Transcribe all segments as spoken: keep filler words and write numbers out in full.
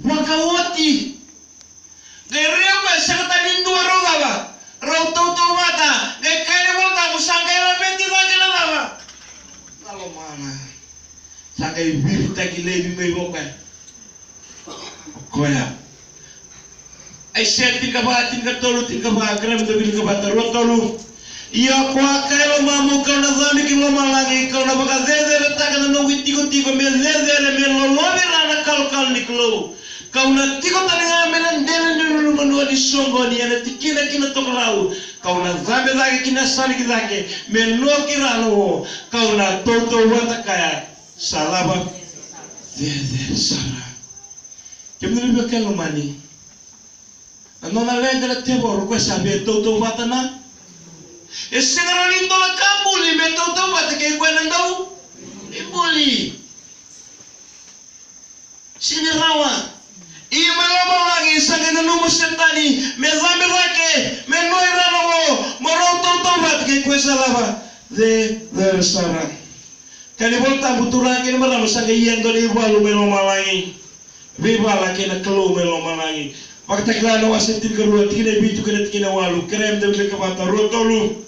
Vakaoti. Qai rai o koya, sega tale ni dua rau cava, rau tautauvata. Qai kaya na iVolatabu sa qai laveti cake na cava? Na lomana. Sa qai vivitaki laivi mai vua o koya. O koya. Aisea tinikava, tinikatolu, tinikava, kerea meda wilika vata, rua, tolu. Ia ko a kaya e lomamu, kau na cabe ki lomalagi, kau na vakaceceretaka na noqu itikotiko me cecere, me lolovi ira na kalokalo ni Kalou. Kau na tiko tale ga mai na dela ni ulunivanua ni soqoni, ena tikina ki na tokalau. Kau na cabe cake ki na yasana ki cake, me noki ira na o. Kau na tautauvata kaya, sa cava? Cecere sara. Kemuni na veiwekani lomani. Na nona leqa na tevoro, o koya sa via tautauvata na. E sega rawa ni dua na ka buli me tautauvata kei koya na dau ni buli. Sega ni rawa. Ia mai lomalagi sa qai nanuma o Setani me cabe cake, me noi ira na o, mo rau tautauvata kei koya sa cava? Cecere sara. Kaya na iVolatabu, turaga kei na marama, sa qai ia e dua na ivalu mai lomalagi. Veivala kei na Kalou mai lomalagi. Vakatakila na wase tinikarua, tikina e vitu kei na tikina e walu. Kerea meda wilika vata, rua, tolu.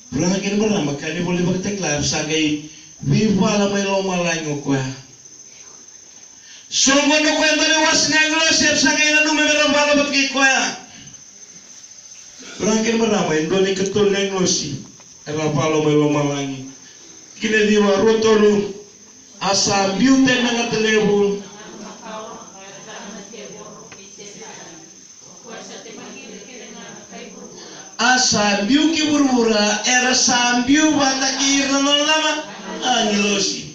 Turaga kei na marama, kaya na ivola ni Vakatakila, era sa qai veivala mai lomalagi o koya. Soqoni o koya e dua na iwase ni agilosi, era sa qai nanuma me ra vala vata kei koya. Turaga kei na marama, e dua na ikatolu ni agilosi era vala mai lomalagi. Tikina e ciwa, rua, tolu. A sa biu tani na gata levu. A sa biu ki vuravura, era sa biu vata kei ira na nona lama agilosi.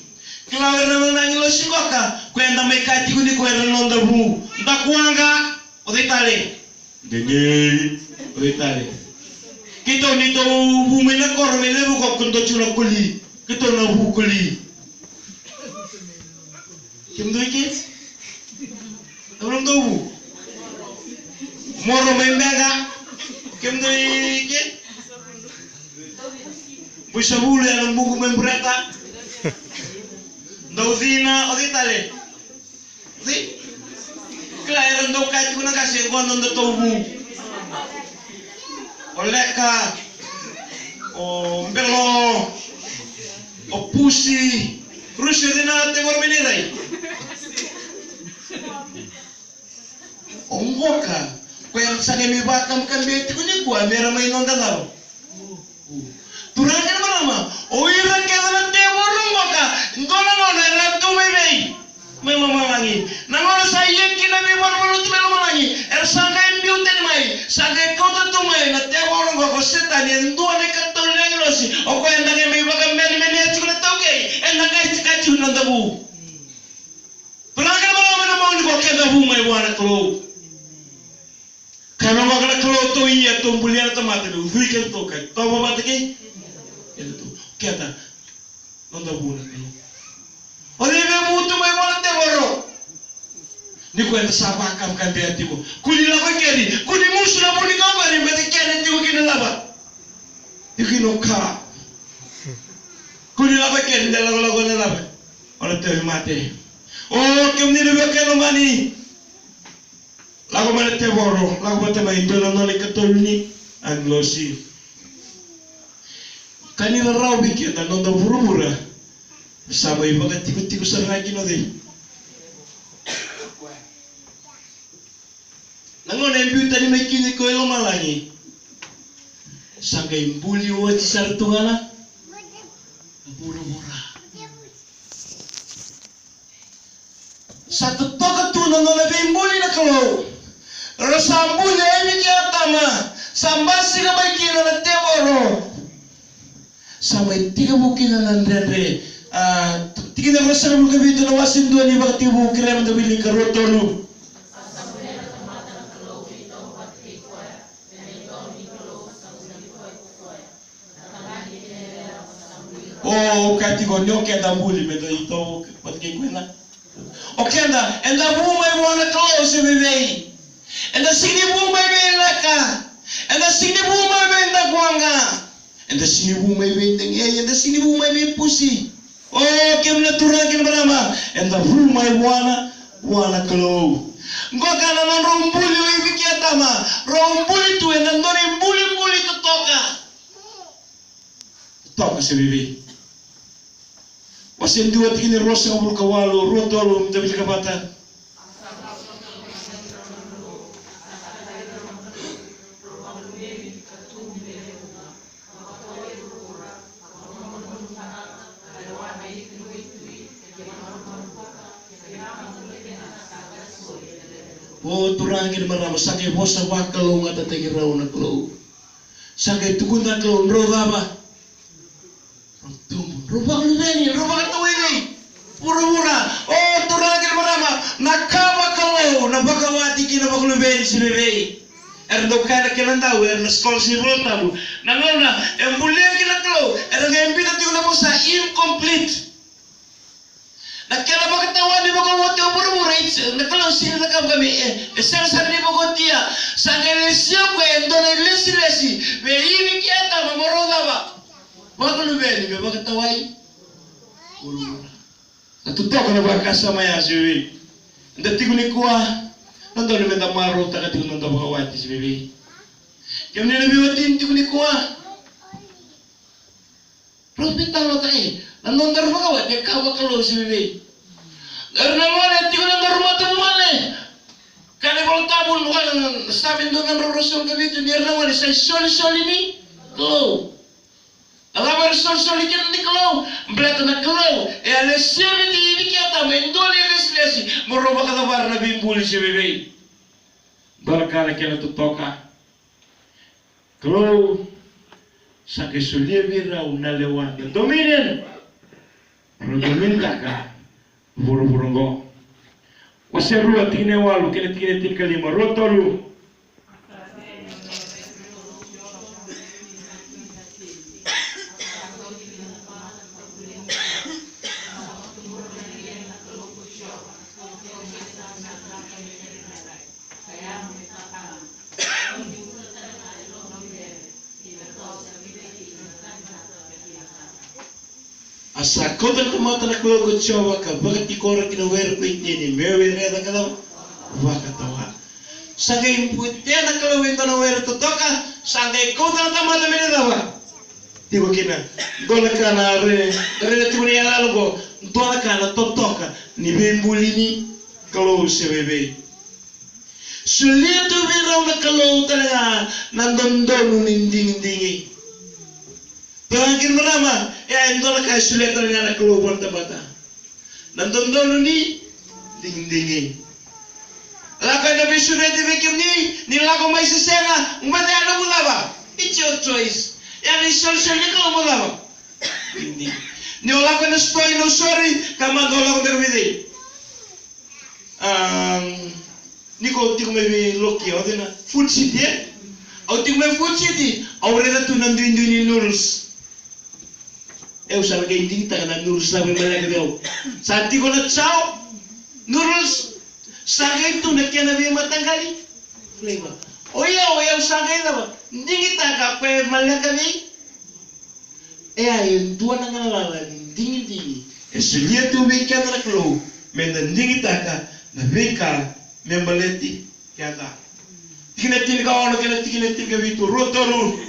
Kila o ira na nona agilosi qoka, ko eda mai kaya tiko ni ko ira na noda vu. Da kuaqa, o cei tale? Degei, o cei tale? Keitou ni tou vu mai na koro mai levu ko, ko dou tiko na koli. Keitou na vu koli. Kemudou i ke? Au na dou vu. Moro mai Mega. Kemudou i ke? Buisavulu, ya na buqu mai Bureta. Dau cina, o cei tale? Ci? Kila era dau kaya tiko na qase, qo na nodatou vu. O Leka, o Belo, o Pusi, Rusi, o cei na tevoro mai Nairai? O qoka, ko era sa qai mai vakamkabea tiko nikua, me ra mai noda cava? Turaga kei na marama, o ira kece na tevoro qoka, dua na gauna era tu mai vei? Mai lomalagi. Na gauna sa ia kina na veivaluvaluti mai lomalagi, era sa qai biu tani mai, sa qai kauta tu mai na tevoro qoka o Setani, e dua na ikatolu ni agilosi, o koya eda qai mai vakamenemenea tiko na taukei, eda qai tiko na noda vu. Turaga kei na marama, na moni ko keda vu mai vua na Kalou. Ka na vaka na Kalou, tou ia, tou bulia na tamata me ucui kedatou, ka tou vavata kei kedatou. Keda, noda vu na Kalou. O cei me vu tu mai vua na tevoro? Ni ko eda sa vakamkabea tiko. Kua ni lako i keri, kua ni musu na vu ni kau qori, baleta keri tiko kina na cava? Tiko kina o ka. Kua ni lako i keri, de lakolako na cava? O na tauvimate. O kemuni na veiwekani lomani. Lako mai na tevoro, lako vata mai dua na nona ikatolu ni agilosi. Ka ni rarawa vei keda na noda vuravura, sa mai vakatikotiko sara ga kina o cei? Na gauna e biu tani mai kina o koya i lomalagi, sa qai buli oti sara tu ga na vuravura. Sa totoka tu na nona veibuli na Kalou. Ra sa buli o Ivi kei Atama. Sa basika mai kina na tevoro. Sa mai tekivu kina na dredre. A, tikina ruasagavulu ka vitu na wase dua ni Vakatekivu, kerea meda wilika, rua, tolu. O, au kaya tiko ni o keda buli meda itovo vata kei koya na. O keda, eda vu mai vua na Kalou se vei vei. Eda sega ni vu mai vei Leka. Eda sega ni vu mai vei Dakuwaqa. Eda sega ni vu mai vei Degei. Eda sega ni vu mai vei Pusi. O kemuni na turaga kei na marama, eda vu mai vua na, vua na Kalou. Qo ka na nodrau buli o Ivi kei Atama. Rau buli tu ena dua na ibulibuli totoka. Totoka se vei vei. Wase dua tikina e ruasagavulu ka walu, rua tolu, me da wilika vata. O turaga kei na marama, sa qai vosa vakalougatataki rau na Kalou. Sa qai tukuna na Kalou, drau cava? Rau tubu, rau vakaluveni, rau vakatawai vuravura. O turaga kei na marama, na ka vakalou, na vakawati kei na vakaluveni se vei vei. Era dau kaya na kena dau, era na scholar ni Vola Tabu. Na gauna e bulia kina na Kalou, era qai biuta tiko na vosa incomplete. Na kena vakatawani vakaoti o vuravura, e, na Kalou sega ni cakava ka me, e, e sega sara ni vakaotia. Sa qai lesia o koya e dua na ilesilesi vei Ivi kei Atama mo rau cava? Vakaluveni me vakatawai vuravura. Na totoka na vakasama ya se vei vei. Eda tiko nikua, na dodonu meda marautaka tiko na noda vakawati se vei vei. Kemuni na veiwatini tiko nikua, rau veitalanoataka, e, na nodaru vakawati e ka vakalou se vei vei. Era na gone tiko na nodaru matavuvale. Kaya na iVola Tabu, na Same dua na drau ruasagavulu ka vitu, ni era na gone sa isolisoli ni Kalou. Na cava era solisoli kina ni Kalou? Baleta na Kalou e a lesia vei Ivi kei Atama e dua na ilesilesi mo rau vakacavara na veibuli se vei vei. Dua na ka na kena totoka. Kalou sa qai solia vei rau na lewa, na dominion. Rau dominitaka vuravura oqo. Wase rua tikina e walu kei na tikina e tinikalima, rua tolu. A sa kauta na tamata na Kalou ko Jiova ka vakatikora ki na were ko Iteni me were caka cava? Vakatawa. Sa qai butea na Kalou e dua na were totoka, sa qai kauta na tamata me na cava? Tiko kina. Dua na ka na re, re na tiko ni yaloyalo qo, dua na ka na totoka ni veibuli ni Kalou se vei vei. Solia tu vei rau na Kalou tale ga na dodonu ni digidigi. Turaga kei na marama, e a e dua na ka e solia tale ga na Kalou vua na tamata. Na dodonu ni digidigi. Lako ena veisureti vei kemuni, ni lako mai se sega, mate a nomu cava? It's your choice. E a na isolisoli ni Kalou mo cava? Digidigi. Ni o lako ena sitoa i Nausori, ka mada o lako beka vei cei? Am, ni ko tiko mai vei Loki, au tiko na Food City, e? Au tiko mai Food City, au raica tu na duidui ni noodles. Eu sa na qai digitaka na noodles sa veimaleka vei au. Sa tiko na chow noodles, sa qai tu na kena veimataqali flavor. O yau, o yau sa qai cava? Digitaka koya e maleka vei E a e dua na galala ni digidigi e solia tu vei keda na Kalou, meda digitaka na veika me baleti keda. Tikina tinikaono kei na tikina tinikavitu, rua tolu.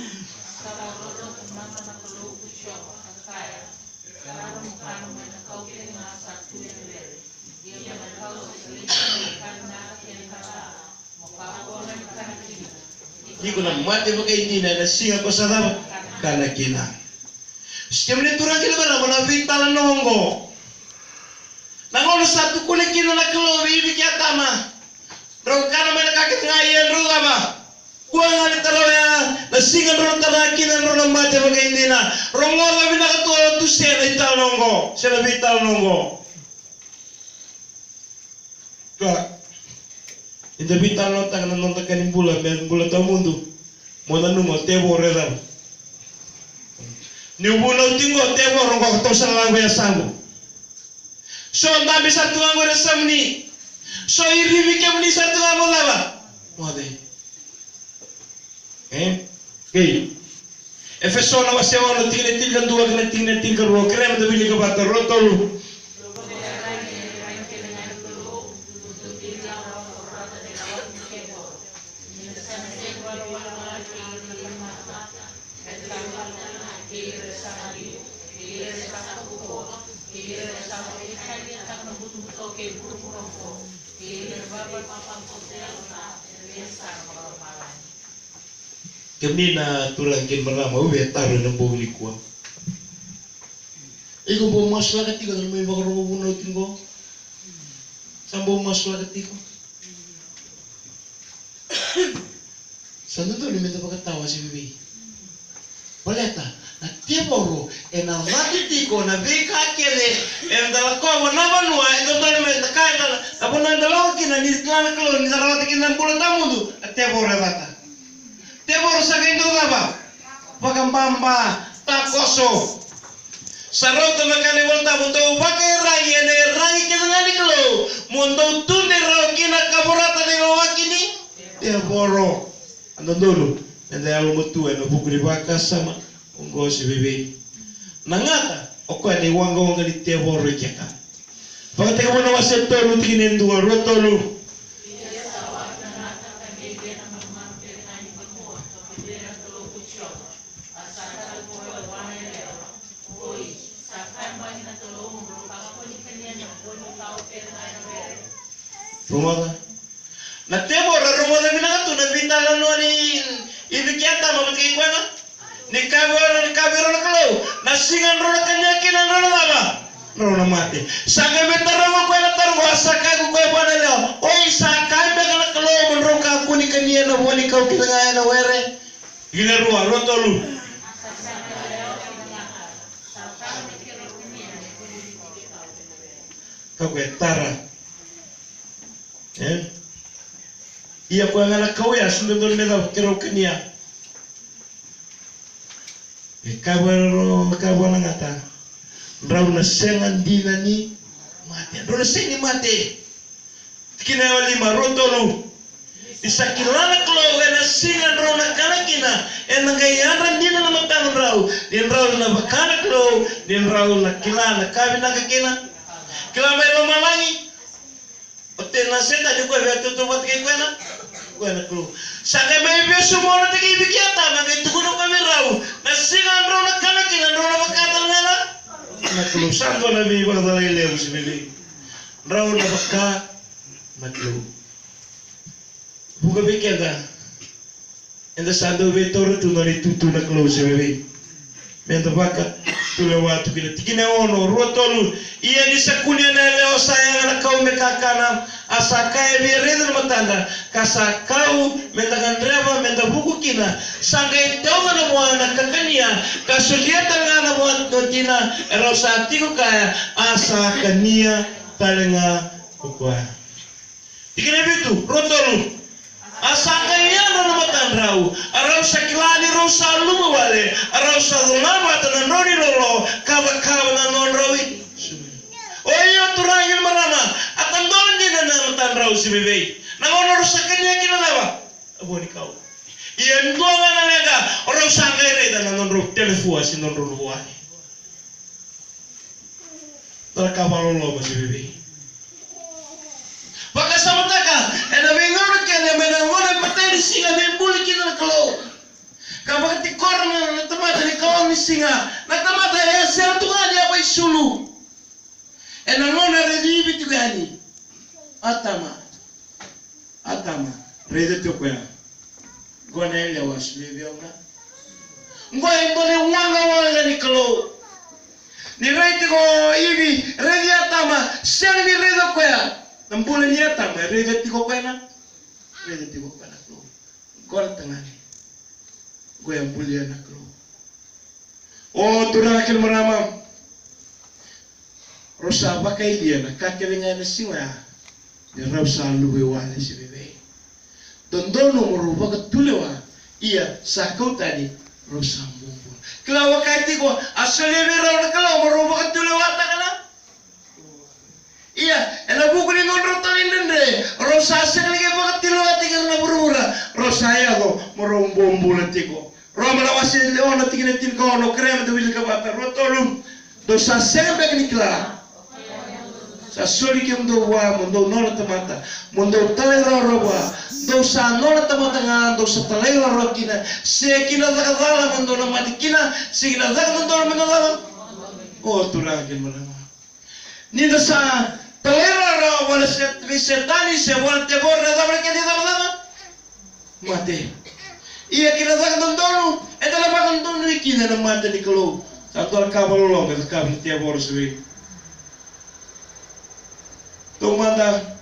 Ni ko na mate vakaidina ena siga ko sa cava? Kana kina. Kemuni turaga kei na marama, na veitalanoa oqo. Na gauna sa tukuna kina na Kalou vei Ivi kei Atama, drau kana mai na ka kece ga ia drau cava? Kua ga ni tara oya, na siga drau tara kina drau na mate vakaidina. Rogoca vinaka tu, o tu se na italanoa oqo, se na veitalanoa oqo. Ka eda veitalanoataka na noda ka ni bula me bula tawamudu. Mo nanuma o tevoro e cava? Niu vunau tiko qo o tevoro, qo ka tou sa lako e yasaqu. So dabe sara tu ga qori e yasamuni. So irivi kemuni sara tu ga mo cava? Moce. E? Okei. Efeso na wase ono, tikina e tinikadua kei na tikina e tinikarua. Kerea meda wilika vata, rua, tolu. Kemuni na turaga kei na marama, au via taro ena bogi nikua. Iko bau masulaka tiko na mai vakarorogo vunau tiko. Sa bau masulaka tiko. Sa dodonu meda vakatawa se vevei. Baleta na tevoro ena cati tiko na veika kece eda lakova na vanua e dodonu meda ka eda na vanua eda lako kina ni kila na Kalou ni da rawata kina na bula tawamudu, na tevoro e cata. Tevoro sa qai dau cava? Vakababa, takoso. Sa rauta na ka ni Volatabu, dou vakaiyaragi ena iyaragi kece ga ni Kalou, mo dou tudei rawa kina ka vorata na ivakavakaki ni tevoro. A dodonu meda yalomatua ena vuku ni vakasama oqo se vevei. Na gata, o koya na iwaqawaqa ni tevoro i keka. Vakatekivu na wase tolu, tikina e dua, rua, tolu. Rogoca. Na tevoro, rogoca vinaka tu na veitalanoa ni Ivi kei Atama vata kei koya na. Ni kaya vei rau, ni kaya vei rau na Kalou, na siga drau na kania kina drau na cava? Drau na mate. Sa qai mai taroga o koya na taro qo, a sa kaya ko koya vua na yalewa, oi, sa kaya beka na Kalou mo drau kakua ni kania na vuanikau kece ga ena were? Tikina rua, rua, tolu. Ka koya e tara. E? Ia koya ga na kau ya, sa dodonu me cava? Keirau kania. E kaya vua, kaya vua na gata, drau na sega dina ni mate. Drau na sega ni mate. Tikina e lima, rua, tolu. Ni sa kila na Kalou ena siga drau na kana kina, ena qai yadra dina na matamudrau ni drau na vaka na Kalou, ni drau na kila na ka vinaka kei na kila mai lomalagi. O tei na Setani, o koya via tautauvata kei koya na, koya na Kalou. Sa qai mai vesu mona tiko i Ivi kei Atama, qai tukuna o koya vei rau, na siga drau na kana kina, drau na vaka tale ga na Kalou. Sa dua na veivakacalai levu se vevei. Drau na vaka na Kalou. Vuqa vei keda, eda sa dau veitaura tu na nona itutu na Kalou se vevei. Meda vakatulewa tu kina. Tikina e ono, rua, tolu. Ia ni sa kunea na yalewa sa yaga na kau me kakana, a sa kaya vei ira, raica na matada, ka sa kau meda gadreva meda vuku kina. Sa qai tauca na vua na kakania, ka solia tale ga na vua na tina, erau sa tiko kaya, a sa kania tale ga ko koya. Tikina e vitu, rua, tolu. A sa qai yadra na matadrau, a rau sa kila ni rau sa luvawale, a rau sa cola vata na drau ni lolo ka cakava na nodrau i. O io, turaga kei na marama, a tadola dina na matadrau se vevei. Na gauna rau sa kania kina na cava? Na vuanikau. Ia e dua ga na leqa, o rau sa qai raica na nodrau telefua se nodrau luvawale. Dua na ka vakaloloma se vevei. Vakasamataka, ena veigauna kece mai na gauna e matai ni siga me buli kina na Kalou. Ka vakatikora na, na tamata ni kaono ni siga. Na tamata e sega tu ga ni a vakaisulu. Ena gauna e raici Ivi tiko yani. Atama. Atama, raica tiko o koya. Qo na yalewa a solia vei au ga. Qo e dua na iwaqawaqa ni Kalou. Ni raici tiko o Ivi, raici Atama, sega ni raica o koya na bula ni Atama, e raica tiko o koya na, raica tiko o koya na Kalou. Qo na tagane. Qo e a bulia na Kalou. O turaga kei na marama, rau sa vakayalia na ka kece ga ena siga oya, ni rau sa luvawale se vevei. Dodonu mo rau vakatulewa, ia sa kau tani, rau sa bobula. Kila, vaka e tiko, a solia vei rau na Kalou mo rau vakatulewataka na. Ia, ena vuku ni nodrau talaidredre, rau sa sega ni qai vakatiloataki ira na vuravura, rau sa yaco mo rau bobula tiko. Roma na wase e ono, tikina e tinikaono, kerea meda wilika vata, rua, tolu. Dou sa sega beka ni kila? Sa soli kemudou vua mo dou nona tamata, mo dou talairawarawa vua. Dou sa nona tamata ga, dou sa talairawarawa kina, se ki na caka cala mo dou na mate kina, se ki na caka dodonu mo dou caka. O turaga kei na marama, ni da sa talairawarawa vua na se-, vei Setani se vua na tevoro, na cava na kena icavacava? Mate. Ia ki na caka dodonu, eda na vakadonui kina na mate ni Kalou. Sa dua na ka vakaloloma e cakava na tevoro, sa vei. Taumada,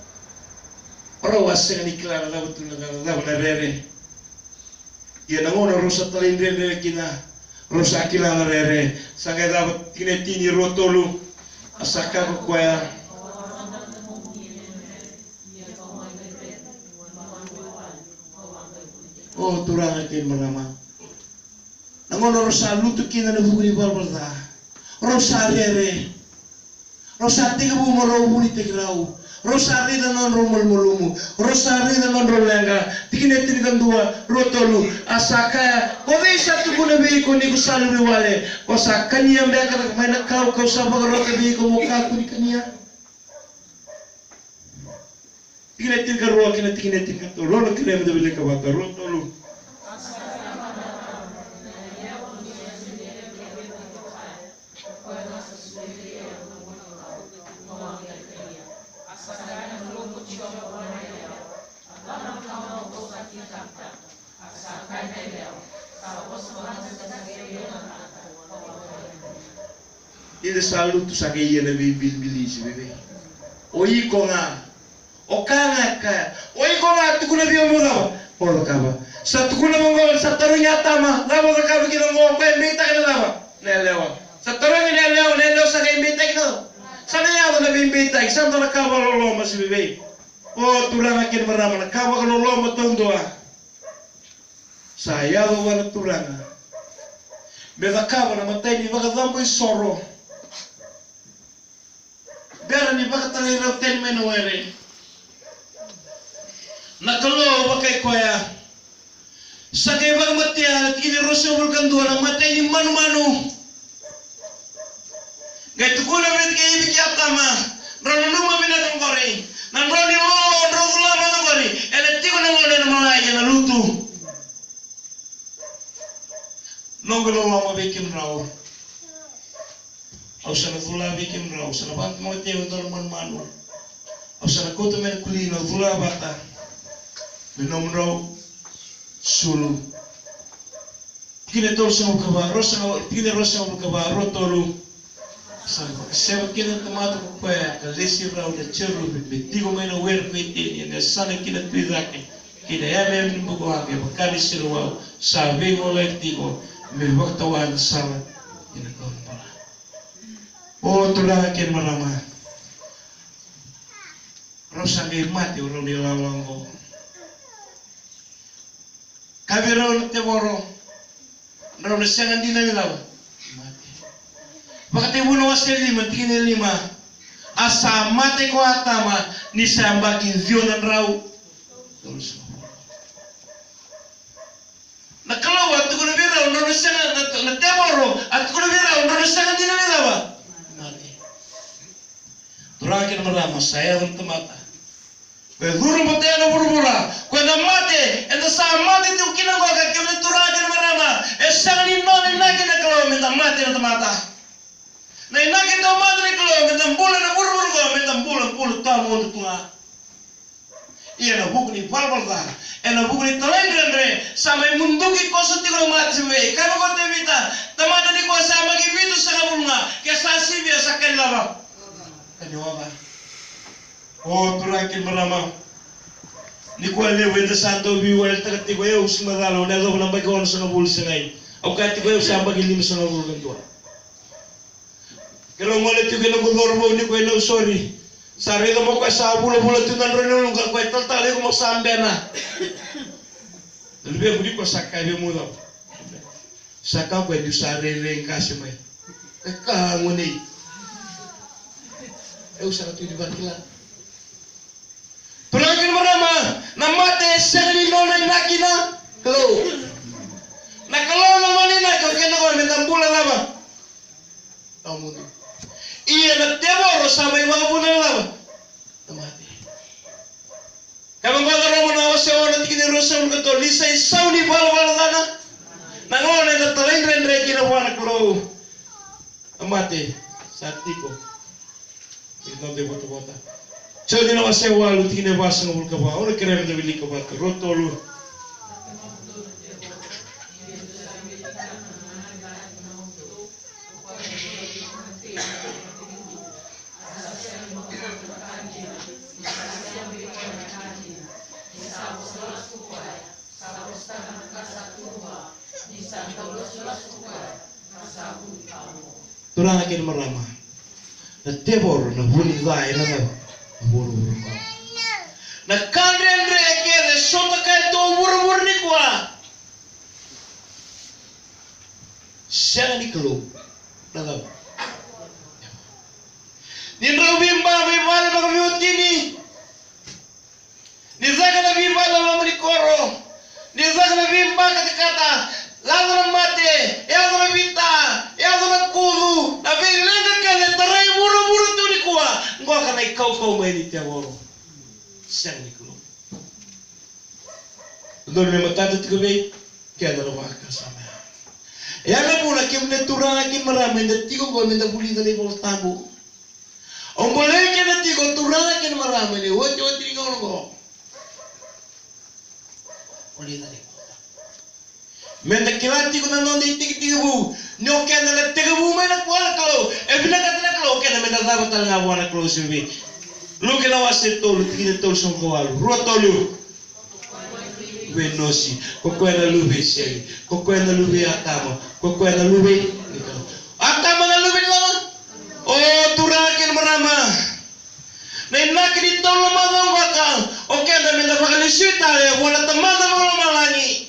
rau a sega ni kila na cava tu na, na cava na rere. Ia na gauna rau sa talaidredre kina, rau sa kila na rere. Sa qai cava? Tikina e tini, rua, tolu. A sa kaya ko koya, o turaga kei na marama, na gauna rau sa lutu kina na vuku ni valavala ca, rau sa rere. Rau sa tekivu mo rau vunitaki rau. Rau sa raica na nodrau malumalumu. Rau sa raica na nodrau leqa. Tikina e tinikadua, rua, tolu. A sa kaya, ko cei sa tukuna vei iko ni ko sa luvaiwale? Ko sa kania beka mai na kau kau sa vakarota vei iko mo kakua ni kania? Tikina e tinikarua kei na tikina e tinikatolu. Rau na kerea meda wilika vata, rua, tolu. Ni da sa lutu sa qai ia na veibilibili, se vei? O iko ga. O ka ga e kaya. O iko ga tukuna vei au meu cava? O cakava. Sa tukuna vaqo, sa tarogi Atama, cava o cakava kina oqo, o koya e beitaki na cava? Na yalewa. Sa tarogi na yalewa, na yalewa sa qai beitaki na cava? Sa na yaco na veibeitaki, sa dua na ka vakaloloma, se vei? O turaga kei na marama, na ka vakaloloma taudua. Sa yaco vua na Turaga me cakava na imatai ni vakacabo isoro. Bera ni vakatalairawarawa tani mai na were, na Kalou vakai koya sa qai vakamatea na tikina e ruasagavulu ka dua na imatai ni manumanu. Qai tukuna vei kei Ivi kei Atama, drau nanuma vinaka oqori, na drau ni lolo drau cula vata oqori, ena tiko na gauna ena malai ena lutu. Noqu loloma vei kemudrau. Au sa na cula vei kemudrau, au sa na vakamatea e dua na manumanu. Au sa na kauta mai na kulina, au cula vata me nomudrau sulu. Tikina e tolusagavulu ka va, ruasagavulu, tikina e ruasagavulu ka va, rua tolu. Sa vakaseva kina na tamata ko koya ka lesi rau na jerupi me tiko mai na were ko Iteni ena yasana kina tu i cake kei na yameyame ni bukawaqa e vaka ni seleiwau sa veigoleyaki tiko me vakatawa na sala ni na kawa ni bula. O turaga kei na marama, rau sa qai mate o rau na ilawalawa oqo. Kaya vei rau na tevoro, drau na sega dina ni cava? Mate. Vakatekivu na wase lima, tikina e lima. A sa mate ko Atama ni sa yabaki ciwa na drau. Na Kalou a tukuna vei rau, drau na sega, na, na tevoro a tukuna vei rau, drau na sega dina ni cava? Mate. Turaga kei na marama, sa yaco na tamata. Ko e curu vata ena vuravura, ko e na mate, eda sa mate tiko kina oqo, ka kemuni turaga kei na marama, e sega ni nona inaki na Kalou meda mate na tamata. Na inaki taumada ni Kalou meda bula ena vuravura oqo, meda bula, bula tawamudu tu ga. Ia ena vuku ni valavala ca, ena vuku ni talaidredre, sa mai muduki koso tiko na mate, se vei? Kaya vaqo o Tevita, tamata ni koya sa yabaki vitusagavulu ga, ke sa sivia sa kani cava? Kani oca. O turaga kei na marama, nikua levu eda sa dau veiwaletaka tiko. Au se macala, au na yacova na yabaki onosagavulu, se qai au kaya tiko au sa yabaki limasagavulu ka dua. Keirau gole tiko kei noqu cauravou nikua e Nausori. Sa raica mai o koya sa vulavula tu na drau ni uluqa, o koya e talatala, iko mo sa bena. Na luvequ nikua sa kaya vei au, sa kaya o koya niu sa rairai qase mai. Ka ka gonei. Au sega tu ni vakila. Turaga kei na marama, na mate e sega ni nona inaki na Kalou. Na Kalou na nona inaki o keda qo me da bula cava? Tawamudu. Ia na tevoro sa mai vakavuna na cava? Na mate. Ka me qo na Roma na wase ono tikina e ruasagavulu ka tolu, ni sa isau ni valavala ca na gauna eda talaidredre kina vua na Kalou. Na mate sa tiko. Ni noda ivotavota. Joni na wase walu tikina e vasagavulu ka va. Au na kerea me da wilika vata. Rua, tolu. Turaga kei na marama, na tevoro na vu ni ca ena cava? Na vuravura qo. Na ka dredre kece e sotakaya tu o vuravura nikua. Sega ni Kalou. Na cava? Ni drau veiba mai vale vakaveiwatini. Ni caka na veivakaloloma ni koro, ni caka na veivakatakata, yaco na mate, yaco na vita, yaco na kucu, na veileqa kece e tarai vuravura tu nikua, qoka na ikaukau mai ni tevoro. Sega ni Kalou. Dodonu me matata tiko vei keda na vakasama ya. Ya na vuna kemuni na turaga kei na marama, eda tiko qo me da vulica na iVola Tabu. Au bolei keda tiko turaga kei na marama ena iotioti ni gauna oqo. Vulica na iVola Tabu. Meda kila tiko na noda itekitekivu, ni o keda na tekivu mai na vua na Kalou, e vinakata na Kalou o keda meda cava tale ga vua na Kalou, se vei. Luke na wase tolu, tikina e tolusagavulu ka walu, rua, tolu. Luve i Inosi, ko koya na luve i Seti, ko koya na luve i Atama, ko koya na luve i Atama na luve ni lala. O turaga kei na marama, na inaki ni tolu na macawa beka, o keda meda vakalesui tale vua na Tamada Vakalomalagi.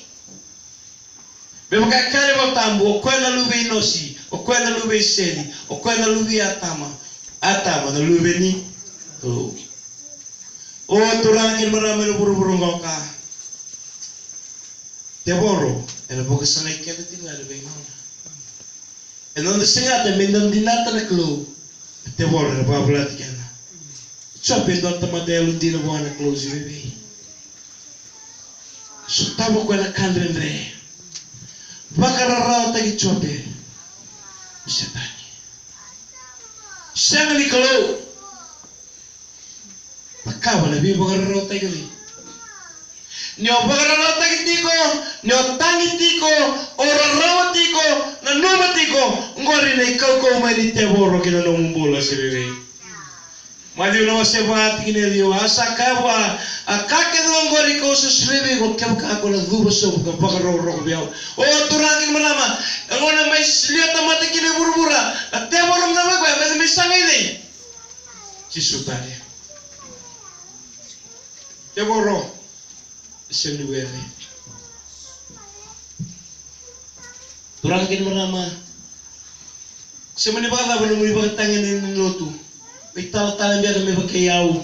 Me vaka e kaya na iVola Tabu, o koya na luve i Inosi, o koya na luve i Seti, o koya na luve i Atama, Atama na luve ni Kalou. O turaga kei na marama ena vuravura qoka. Tevoro ena vakasagai keda tiko ga ena veigauna. Ena noda segata meda dinata na Kalou, na tevoro ena vakavolati keda. Jope e dua na tamata yalodina vua na Kalou, se vei. Sotava o koya na ka dredre. Vakararawataki Jope o Setani. Sega ni Kalou. Cakava na veivakararawataki. Ni o vakararawataki tiko, ni o tagi tiko, o rarawa tiko, nanuma tiko, qori na ikaukau mai ni tevoro ki na nomu bula, se vei. Maciu na wase va, tikina e ciwa, a sa kaya vua, a ka kece oqori kau sa solia vei iko, kevaka ko na cuva sobu ka vakarokoroko vei au. O turaga kei na marama, e gauna mai solia tamata kina e vuravura na tevoro, na vei koya me mai sagai cei? Jisu tale. Tevoro. Sega ni wele. Turaga kei na marama, se mani vakacava nomuni vakatagedegede ni lotu, veitalatala beka me vaka i au.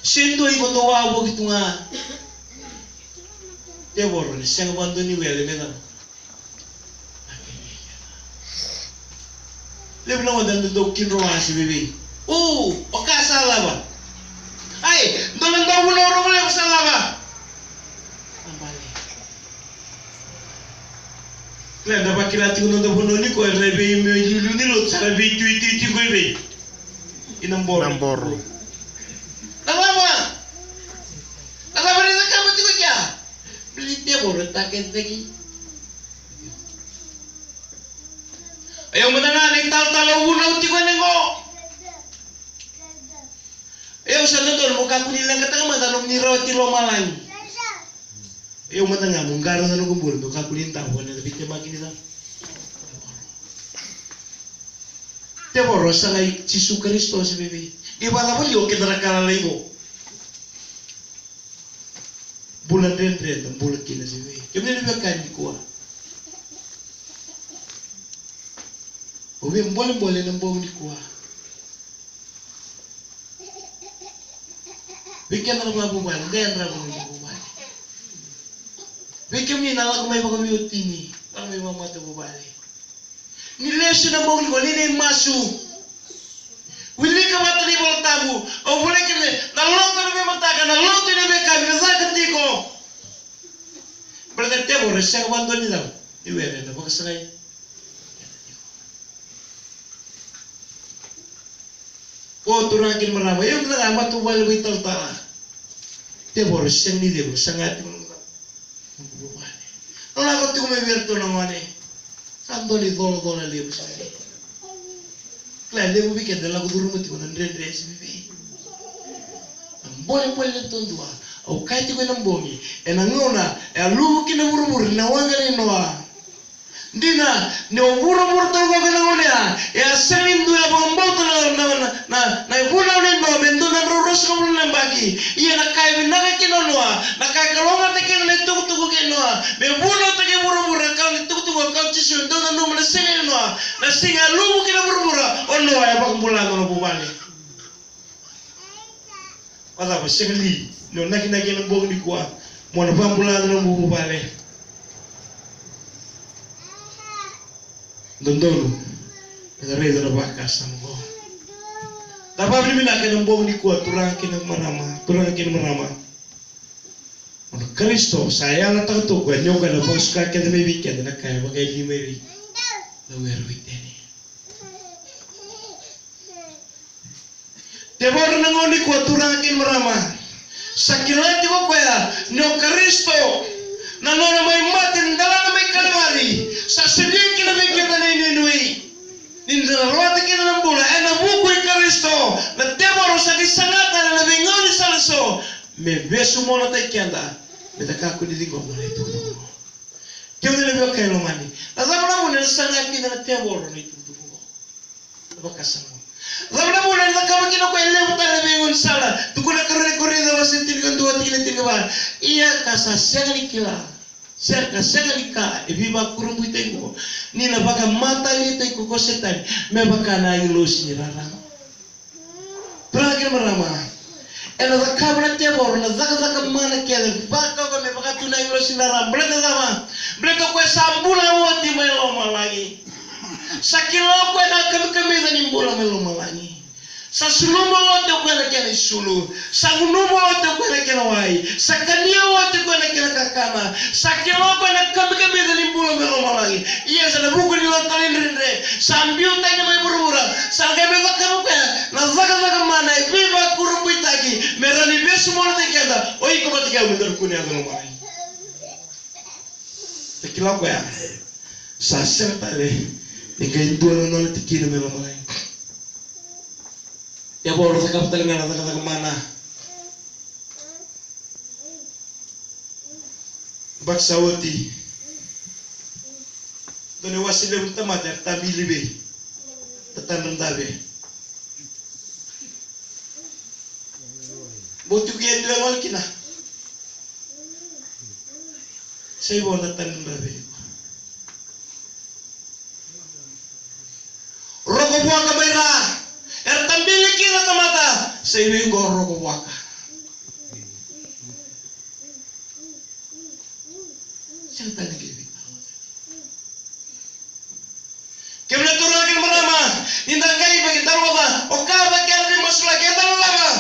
Se dua iko dau wavoki tu ga. Tevoro ni sega vakadua ni wele me cava? Levu na gauna da dau kidroa, se vei. O, o ka sa cava? Ai, dua na dauvunau rogo levu sa cava? Nabale. Kila, da vakila tiko na noda vanua nikua, era vei me iliuliu ni lotu, sa ra veituitui tiko i vei? I Naboro. Naboro. Na cava? Na cava ni cakava tiko kea? Bili tevoro e taketaki. Io mada ga na italatala au vunau tiko ena qo. Io sa dodonu mo kakua ni leqataka mada na nomuni rawati lomalagi. Io mada ga mo qarauna na noqu bula mo kakua ni davo ena veitemaki ni ca. Tevoro sa qai Jisu Karisito se vei. Ni vakacava li o keda na ka lalai qo? Bula dredre da bula kina se vei. Kemuni na veiwekani nikua, au via bolebole ena bogi nikua. Vei keda na vakavuvale, de yadrava na noda vuvale. Vei kemuni na lako mai vakaveiwatini, lako mai vakamatavuvale. Ni lesu na bogi qo, ni na imasu. Wilika vata na iVolatabu, au voleka kina na lotu ena veimataka, na lotu ena veiyakavi, na caka tiko. Baleta na tevoro e sega vakadua ni cava, ni were, ena vakasagai. O turaga kei na marama, io, na matavuvale veitalatala. Tevoro e sega ni levu, saga tiko na matavuvale. Lako tiko mai vei iratou na gone. Sa dua na icolacola levu sara. Kila, levu vei keda e lako curuma tiko na dredre se vevei. Na bolebole levu duadua, au kaya tiko ena bogi, ena gauna e a luvu kina na vuravura ena waqa nei Noa. Dina, ni o vuravura taucoko ena gauna ya, e a sega ni dua e vakabauta na, na, na, na, na ivunau nei Noa me dua na drau ruasagavulu na yabaki. Ia na ka e vinaka kina o Noa, na ka e kalougata kina na itukutuku kei Noa, me vunautaki e vuravura, ka na itukutuku, ka o Jisu, dou nanuma na siga i Noa, na siga e luvu kina na vuravura, o Noa e vakabula na nona vuvale. Vacava, sega li ni o nakinaki ena bogi nikua mo na vakabula na nomu vuvale? Dodonu meda raica na vakasama oqo. Da vakavinavinaka ena bogi nikua, turaga kei na marama, turaga kei na marama. O Karisito sa yalataka tu o koya ni o koya na vakasuka kece mai vei keda na ka e vakayalia mai vei na were o Iteni. Tevoro na gauna nikua, turaga kei na marama, sa kila tiko o koya ni o Karisito, na nona mai mate ni delana mai Kalivari, sa solia kina vei keda na inuinui ni da na rawata kina na bula ena vuku i Karisito. Na tevoro sa qai saga tale ena veigaunisala eso me vesumonataki keda, meda kakua ni ciqoma na itukutuku. Kemuni na veiwekani lomani, na cava na vuna ena saga kina na tevoro na itukutuku oqo? Na vakasama. Na cava na vuna ena cakava kina o koya e levu tale na veigaunisala? Tukuna na ikarua ni Korinica wase tinikadua, tikina tinikava. Ia ka sa sega ni kila, se ka sega ni ka e veivakurabuitaki oqo, ni na vakamataliataki ko Setani me vaka na agilosi ni rarama. Turaga kei na marama, ena cakava na tevoro na cakacaka mana kece, vakauka me vaka tu na agilosi ni rarama. Baleta na cava? Baleta o koya sa bula oti mai lomalagi. Sa kila o koya na kamikamica ni bula mai lomalagi. Sa suluva oti o koya na kena isulu. Sa gunuva oti o koya na kena wai. Sa kania oti o koya na kena kakana. Sa kila o koya na kamikamica ni bula mai lomalagi. Ia sa na vuku ni nona talaidredre, sa biu tani mai vuravura. Sa qai mai cakava o koya na cakacaka mana e veivakurabuitaki me rawa ni vesumonataki keda, o iko vata kei au, meda na kune yaco lomalagi. Sa kila o koya sa sega tale ni qai dua na nona tikina mai lomalagi. Tevoro cakava tale ga na cakacaka mana. Yabaki sa oti, dua na iwase levu ni tamata era tabili vei tatadra dave. Bau tiko e dua e gole kina. Sa i vo na tatadra dave. Rokovuaka mai ra. Era tabili kina tamata. Sa i vei qo rokovuaka? Sega tale ni qai vei. Kemuni na turaga kei na marama, ni da qai vei, da lova, o ka vei keda ni masulaki, eda lava.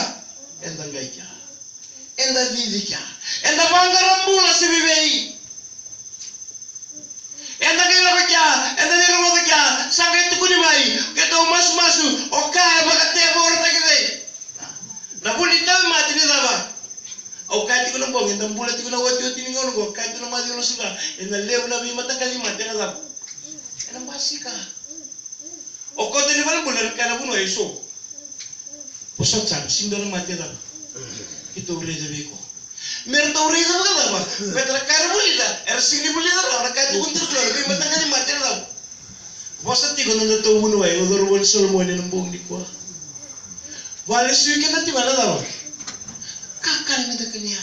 Eda qai kea. Eda cici kea. Eda vaqara bula se vevei. Eda qai lako kea, eda qai rogoca kea, sa qai tukuni mai, keitou masumasu, o ka e vakatevorotaki cei? Na vuli tauvimate ni cava? Au kaya tiko na bogi, eda bula tiko na otioti ni gauna oqo, kaya tiko na maciu losuka, ena levu na veimataqali mate ena cava? Ena basika. O koto ni valenibula era kaya na vanua e so. Vosota sara, sega ni dua na mate e cava? Keitou raica vei iko. Me ratou raica vakacava? Baleta na ka era vulica, era sega ni vulica rawa na ka e tukuni tiko na veimataqali mate e cava? Vosa tiko na nodatou vuniwai, o cauravou ni Solomoni ena bogi nikua. Vakalesui keda tiko ena cava? Kakana meda kania.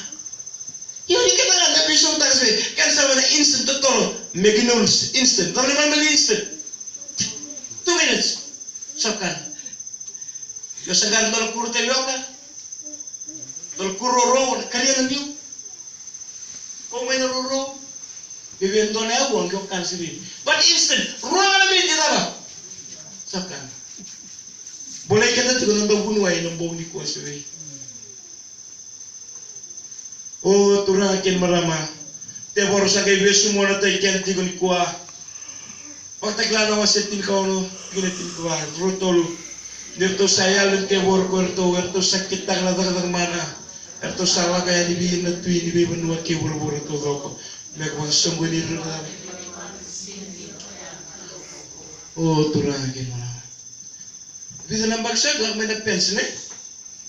Io, ni keda ga da veisautaka se vei, keda sa vei na instant totolo, Maggi noodles, instant. Cava na ibalebale ni instant? Two minutes. Sa kana. Io, sa qara dua na kuro tavioka. Dua na kuro rourou, na karia na niu. Kau mai na rourou. Veve dua na yavu, qai o kana sara. But instant, rua ga na miniti cava? Sa kana. Bolei keda tiko na dauvuniwai ena bogi nikua se vei. O turaga kei na marama, tevoro sa qai vesumonataki keda tiko nikua. Vakatakila na wase tinikaono, tikina tinikava, rua, tolu. Ni ratou sa yalo na tevoro ko iratou, eratou sa kitaka na cakacaka mana. Eratou sa lako yani vei ira na tui ni veivanua kei vuravura taucoko. Me vakasoqoni ira. O turaga kei na marama. Vica na yabaki sa lako mai na pencil, e?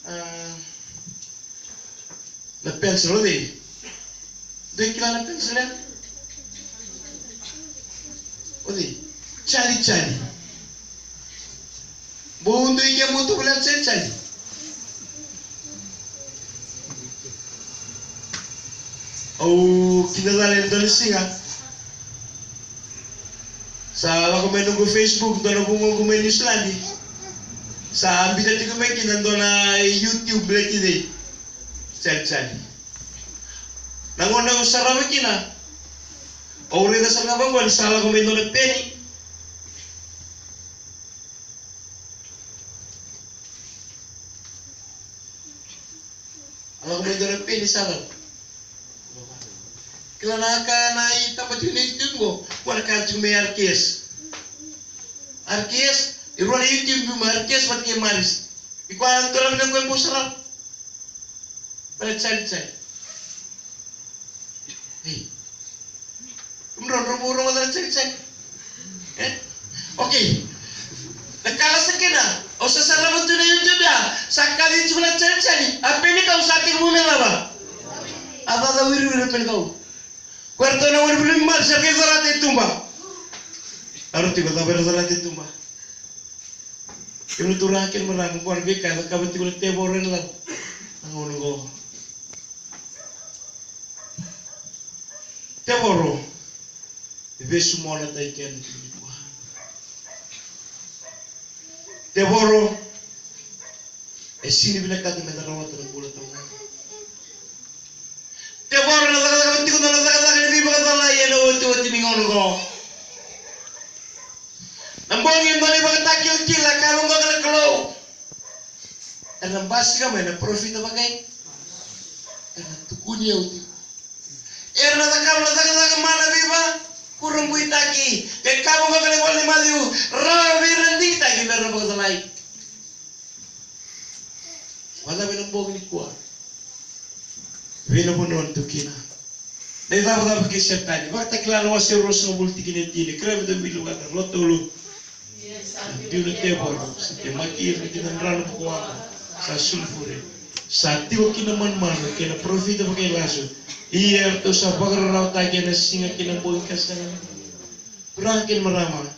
A, na pencil, o cei? Dou kila na pencil ya? O cei? Charlie, Charlie. Bau dui kemuni tu vale Charlie, Charlie. Au kidacala ena dua na siga. Sa lako mai noqu Facebook, dua na vugoqu mai Niusiladi. Sa biuta tiko mai kina dua na YouTube, leti dei. Charlie, Charlie. Na gauna au sarava kina, au raica sara ga vaqo ni sa lako mai dua na peni. A lako mai dua na peni sa lako. Kila na ka na itaba tiko na YouTube qo, qo na ka tiko mai R K S. R K S, e rua na YouTube mai R K S vata kei Maris. Iko a dolavi na qo e bau sarava. Vale Charlie, Charlie. Ei. Kemudrau, drau bau rogoca na Charlie, Charlie? E? Okay. Na ka lasa kina, au sa sarava tu na YouTube ya, sa kaci tiko na Charlie, Charlie. A peni kau sa tekivu me cava? A caca wiriwiri na peni kau. Ko eratou na gone vuli mali sa qai carata e tuba. Aro tiko cava era carata e tuba. Kemuni turaga kei na marama, qo na veika e cakava tiko na tevoro ena cava? Na gauna qo. Tevoro e vesumonataki keda tiko nikua. Tevoro e sega ni vinakata meda rawata na bula tawamudu. Tevoro na cakacaka tiko, na cakacaka ni veivakacalai ena otioti ni gauna qo. Na bogi e dua na ivakatakilakila, ka vaqo na Kalou. Era na basika mai na parofita vakai. Era na tukuni au tiko. Era na cakava na cakacaka mana veivakurabuitaki. Ke ka vaqo na ivola ni Maciu, rawa vei ira na digitaki me ra na vakacalai. Vacava ena bogi nikua? Vei na vanua tu kina. Na icavacava kei Setani. Vakatakila na wase ruasagavulu tikina e tini. Kerea me da wili vata, rua, tolu. Biu na tevoro, sa temaki ira ki na drano bukawaqa, sa sulufure. Sa tiko kina na manumanu kei na parofita vakailasu. Ia eratou sa vakararawataki ena siga kei na bogi ka sega. Turaga kei na marama.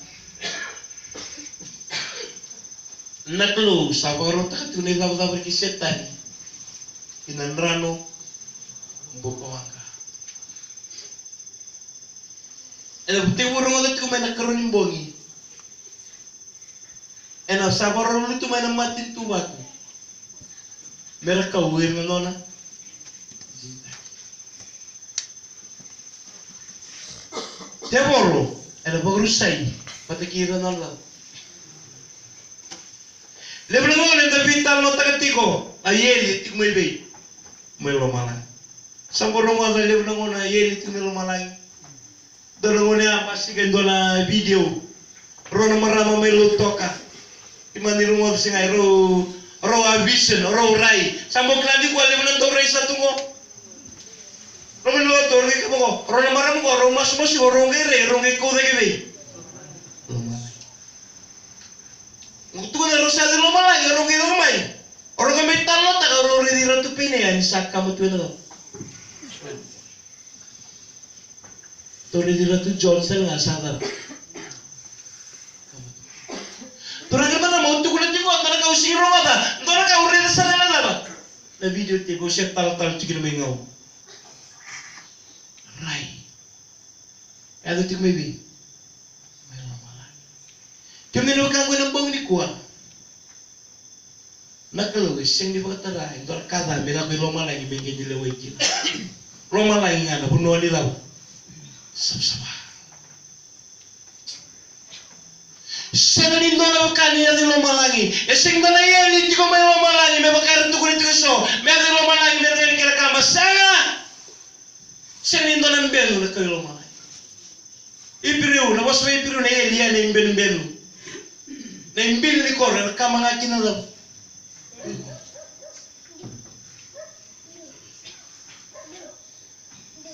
Na Kalou sa vakarautaka tiko na icavacava kei Setani ki na drano bukawaqa. Ena vuku tiko, rogoca tiko mai na karua ni bogi. Ena sa vakarau lutu mai na matanitu vatu. Me ra kau ira na nona. Tevoro ena vakarusai vata kei ira na nona. Levu na gauna eda veitalanoataka tiko, a eli e tiko mai vei? Mai lomalagi. Sa bau rogoca levu na gauna a eli e tiko mai lomalagi. Dua na gauna a basika e dua na video. Rau na marama mai Lautoka. Ni mani rogoca se ga e rau, rau a vision, rau rai. Sa bau kila nikua levu na dau rai sa tu qo. Rau mai Lautoka, rau qai kaya vaqo, rau na marama qo, rau masumasu qo, rau qai rai, rau qai kau cake vei? Lomalagi. Qo tukuna rau sa yaco i lomalagi, rau qai yaco mai. Rau qai mai talanoataka, rau raici Ratu Penia ni sa kama tu ena cava? Rau raici Ratu John, sa ga sa cava? Turaga kei na marama, au tukuna tiko, dua na ka au sega ni rogoca, dua na ka au raica sara ena cava? Na video tape, au se talatala tiko kina mai gau. Rai. Yaco tiko mai vei? Mai lomalagi. Kemuni na wekaqu ena bogi nikua. Na Kalou e sega ni vakatara e dua na ka ca me lako i lomalagi me qai ni lewai kina. Lomalagi ga na vanua ni cava? Savasava. Sega ni dua na ka ni yaco i lomalagi. E sega ni dua na eli tiko mai lomalagi me vaka era tukuna tiko eso, me yaco i lomalagi me rawa ni kena kama. Sega. Sega ni dua na benu na kau i lomalagi. Iperiu, na vosa vei Iperiu na eli ya na ibenubenu. Na ibili ni koro era kama ga kina na cava?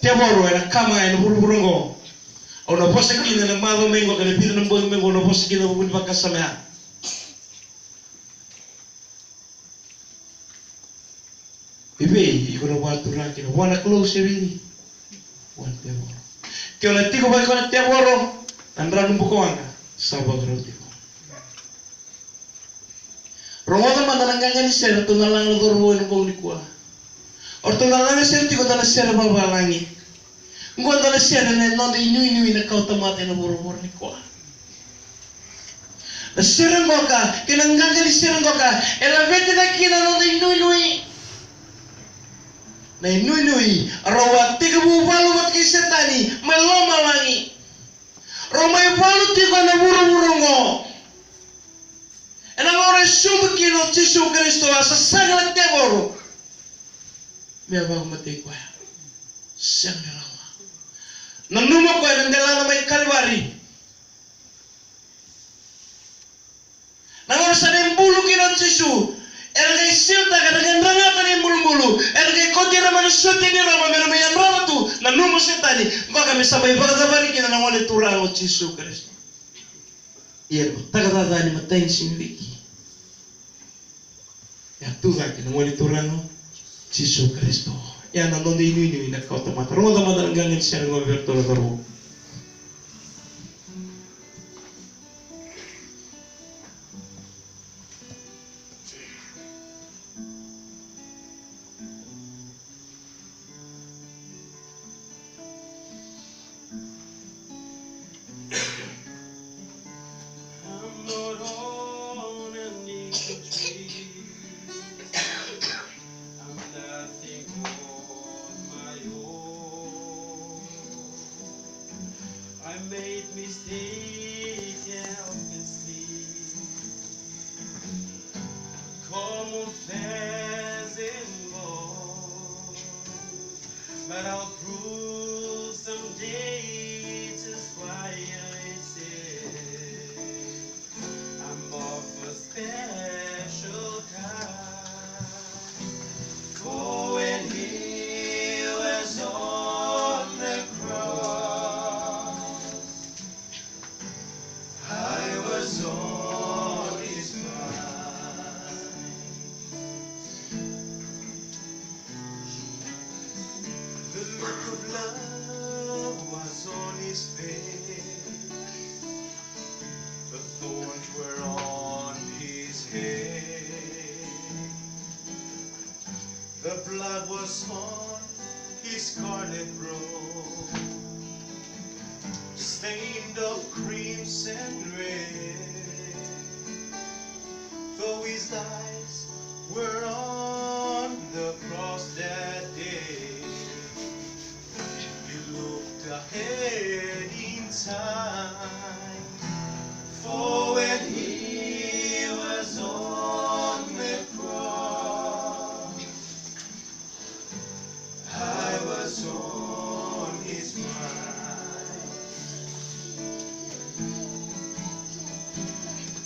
Tevoro era kama ga ena vuravura oqo. Au na vosa kina ena macawa mai qo, kei na vica na bogi mai qo, au na vosa kina na vuku ni vakasama ya. I vei iko na vakatura kina? Vua na Kalou se vei? Vua na tevoro. Ke o na tiko vei iko na tevoro, na dranu bukawaqa sa vakarau tiko. Rogoca mada na qaqa ni sere ratou na laga na cauravou ena bogi nikua. O ratou na laga sere tiko dua na sere vavalagi. Qo dua na sere na noda inuinui na kawatamata ena vuravura nikua. Na sere qoka kei na qaqa ni sere qoka e laveti cake kina na noda inuinui. Na inuinui, rau a tekivu valu vata kei Setani mai lomalagi. Rau mai valu tiko ena vuravura oqo. Ena gauna e subu kina o Jisu Karisito, a sasaga na tevoro me vakamatei koya. Sega ni rawa. Nanuma koya na delana mai Kalivari. Na gauna sa na ibulu kina o Jisu, era qai siltaka, era qai dragata na ibulubulu, era qai kauti ira mai na sotia ni Roma me ra mai yadrava tu. Nanuma o Setani, qoka me sa mai vakacavari kina na Gone Turaga o Jisu Karisito. Ia, na mataka caca ni matai ni siga ni viki. E a tu cake na Gone Turaga o Jisu Karisito. Ia na noda inuinui na kawatamata. Rogoca mada na qaqa ni sere qo vei iratou na cauravou. I'm not on an eagle tree. I'm nothing on my own. I made mistake and mistake. Como fazem bom, but I'll prove someday just why I say I'm of a special kind. For when he was on the cross, I was on his mind. The look of love was on his face. The thorns were on his head. The blood was on his scarlet robe, stained of crimson red. Though his eyes were on the cross that day, he looked ahead in time, for when he was on the cross, I was on his mind.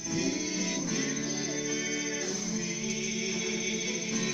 He knew me.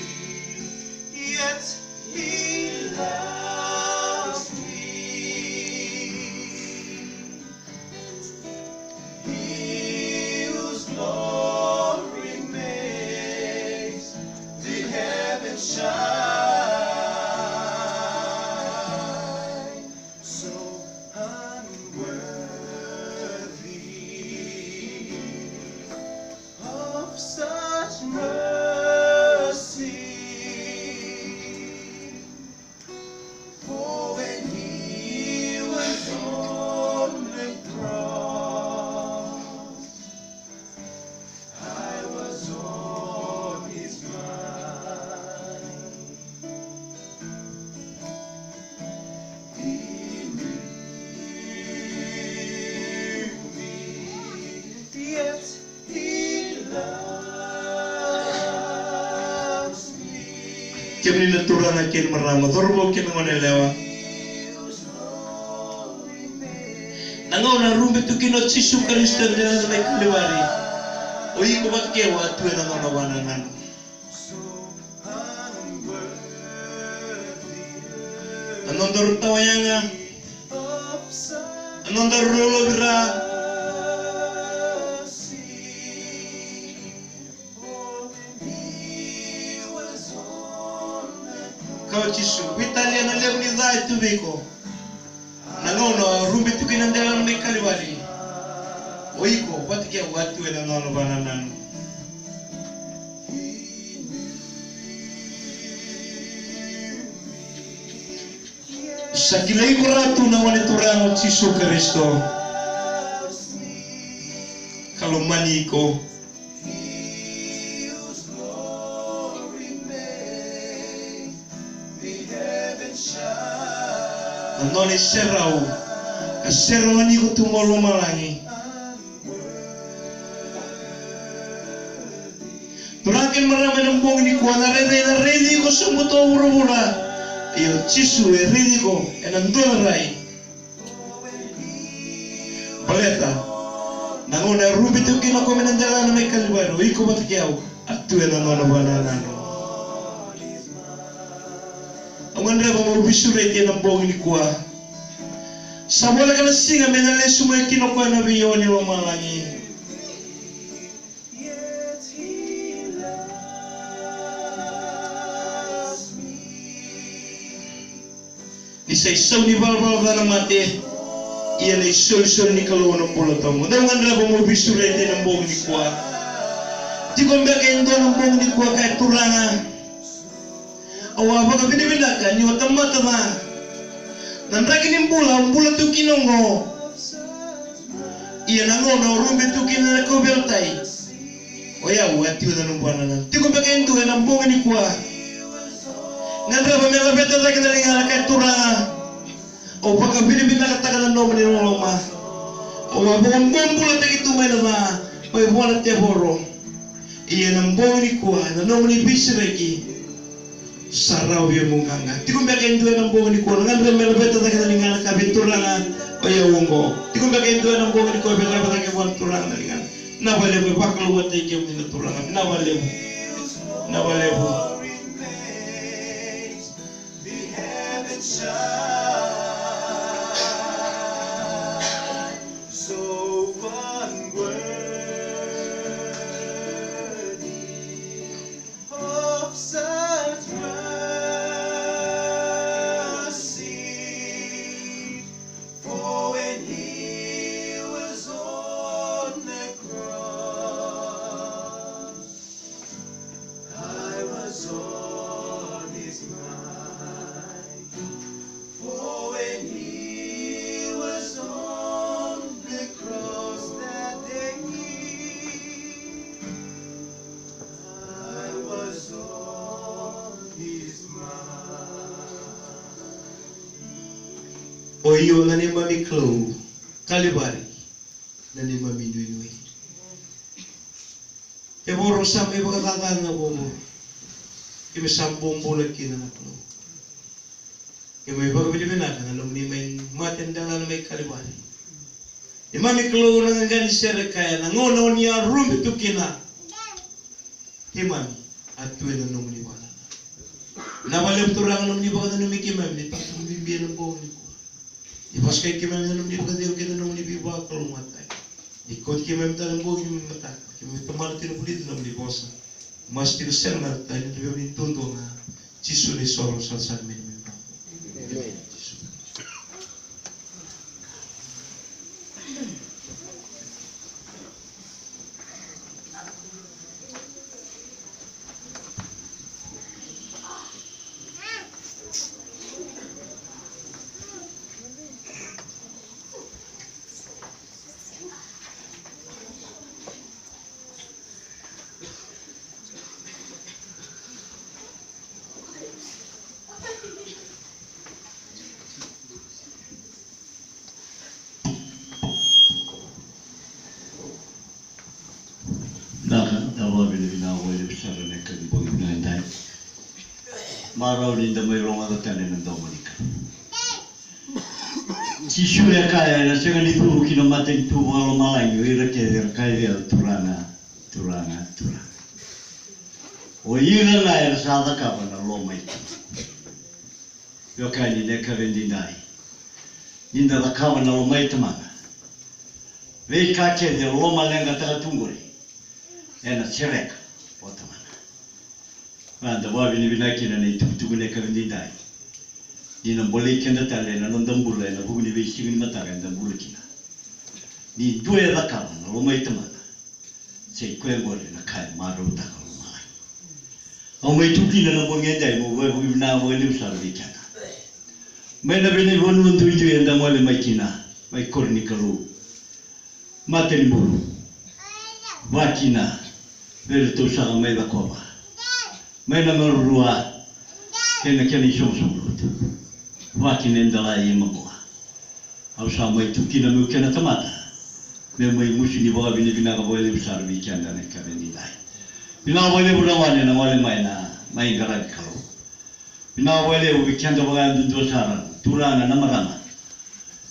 Kemuni na turaga kei na marama, cauravou kei na goneyalewa. Na gauna a rube tu kina o Jisu Karisito ena delana mai Kalivari, o iko vata kei au a tu ena nona vakanananu. Na nodaru tawayaga, na nodaru lolovira. Kaya o Jisu, veitalia na levu ni ca e tu vei iko. Na gauna a rube tu kina ena delana mai Kalivari, o iko vata kei au a tu ena nona vakanananu. Sa kilai iko rawa tu na Gone Turaga o Jisu Karisito, ka lomani iko. Na nona iserau ka serau yani iko tu mai lomalagi. Turaga kei na marama, ena bogi nikua na rairai na raici iko sobu tu o vuravura. Io, Jisu e raici iko ena dua na rai. Baleta na gauna e rube tu kina o koya mai na delana mai Kalivari, o iko vata kei au a tu ena nona vakanananu. Au gadreva meu veisureti ena bogi nikua. Sa voleka na siga me na lesu mai kina o koya na veiyawa ni lomalagi. Ni sa isau ni valavala ca na mate, ia na isolisoli ni Kalou na bula tawamudu. Au gadreva meu veisureti ena bogi nikua. Tiko beka e dua na bogi nikua, kaya, Turaga, au a vakavinavinaka niu a tamata ca. Na draki ni bula au bula tu kina oqo. Ia na gauna au rube tu kina ena kauveilatai, o yau a tu ena nomu vakanananu. Tiko beka e dua ena bogi nikua. Gadreva me laveta cake na ligana, kaya, Turaga, au vakavinavinakataka na nomuni loloma. Au a vakabobulataki tu mai na ca mai vua na tevoro. Ia ena bogi nikua, ena nomuni veisereki, sa rawa vei au meu qaqa. Tiko beka e dua ena bogi nikua, na gadreva me laveta cake na ligana, kaya vei Turaga, o yau oqo. Tiko beka e dua ena bogi nikua, me laveta cake vua na Turaga na ligana. Vinaka vakalevu, e vakalougatataki kemuni na Turaga. Vinaka vakalevu. Vinaka vakalevu. So unworthy of such mercy, for when he was on the cross, I was on his mind. For when he was on the cross that day, I was on his mind. O io na neimami Kalou, Kalivari na neimami inuinui. Tevoro, sa mai vakacacana vovou. Keimami sa bobula kina na Kalou. Keimami vakavinavinaka na nomuni mai mate ena delana mai Kalivari. Neimami Kalou, na qaqa ni sere kaya, na gauna oni a rube tu kina, keimami a tu ena nomuni vakanananu. Vinaka vakalevu Turaga na nomuni vakananumi keimami, ni tiko bibi ena bogi nikua. Ni vakasukai keimami ena nomuni vakacegu kei na nomuni veivakalougatataki. Ni kauti keimami tale bogi ni mataka, keimami tomana tiko, vulica na nomuni vosa. Masu tiko sara ga, tani na veivanua duadua ga. Jisu na isoro, sara sara mai na veivanua. Amen. Jisu. Marau ni da mai rogoca tale na domo ni Kalou. Jisu e kaya, ena sega ni curu ki na matanitu vakalomalagi o ira kece era kaya vei au, Turaga, Turaga, Turaga. O ira ga era sa cakava na loma i Tamaqu. Io, kaya ni na yakavi edaidai, ni da cakava na loma i Tamana, veika kece e lomaleqataka tu qori, ena sereka o Tamana. Eda vakavinavinaka kina na itukutuku ni yakavi edaidai, ni na bolei keda tale ena noda bula ena vuku ni veisiga ni mataka eda bula kina. Ni dua e cakava na loma i Tamana, sa i koya qori na ka e marautaka lomalagi. Au mai tu kina na bogi edai, meu vakavinavinaka vakalevu sara vei keda. Mai na veivanua duidui eda gole mai kina, mai koro ni Kalou, matanibulu, vakakina vei iratou saka mai Cakova, mai na marorua, kei na kena isoqosoqo lotu, vakakina e Delai, e Magoa. Au sa mai tu kina meu kena tamata, meu mai gusu ni vakavinavinaka vakalevu sara vei keda na yakavi edaidai. Vinaka vakalevu na gone na gole mai na mai qaravi Kalou. Vinaka vakalevu vei keda vakayadudua sara, turaga na marama.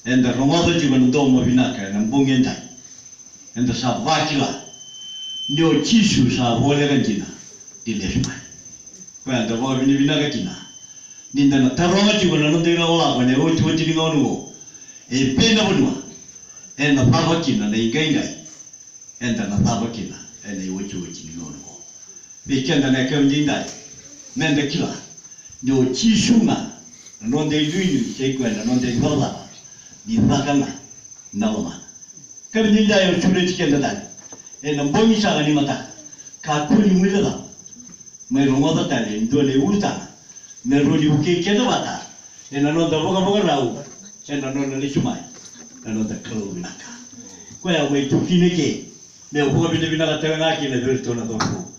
Eda rogoca tiko na domo vinaka ena bogi edai. Eda sa vakila ni o Jisu sa voleka dina ni lesu mai. Koya eda vakavinavinaka kina, ni da na taroga tiko na noda ilakolako ena iotioti ni gauna oqo. E vei na vanua ena cava kina na iqaiqai eda na cava kina ena iotioti ni gauna oqo? Vei keda na yakavi edaidai, meda kila ni o Jisu ga na noda inuinui, sa i koya na noda icavacava ni caka ga na lomana. Yakavi edaidai au sureti keda tale ena bogi saka ni mataka, kakua ni guilecava. Mai rogoca tale e dua na iulutaga me rawa ni vukei keda vata ena noda vakavakarau ena nona lesu mai na noda Kalou vinaka. Koya au mai tu kina ke, meu vakavinavinaka tale ga kina vei iratou na cauravou.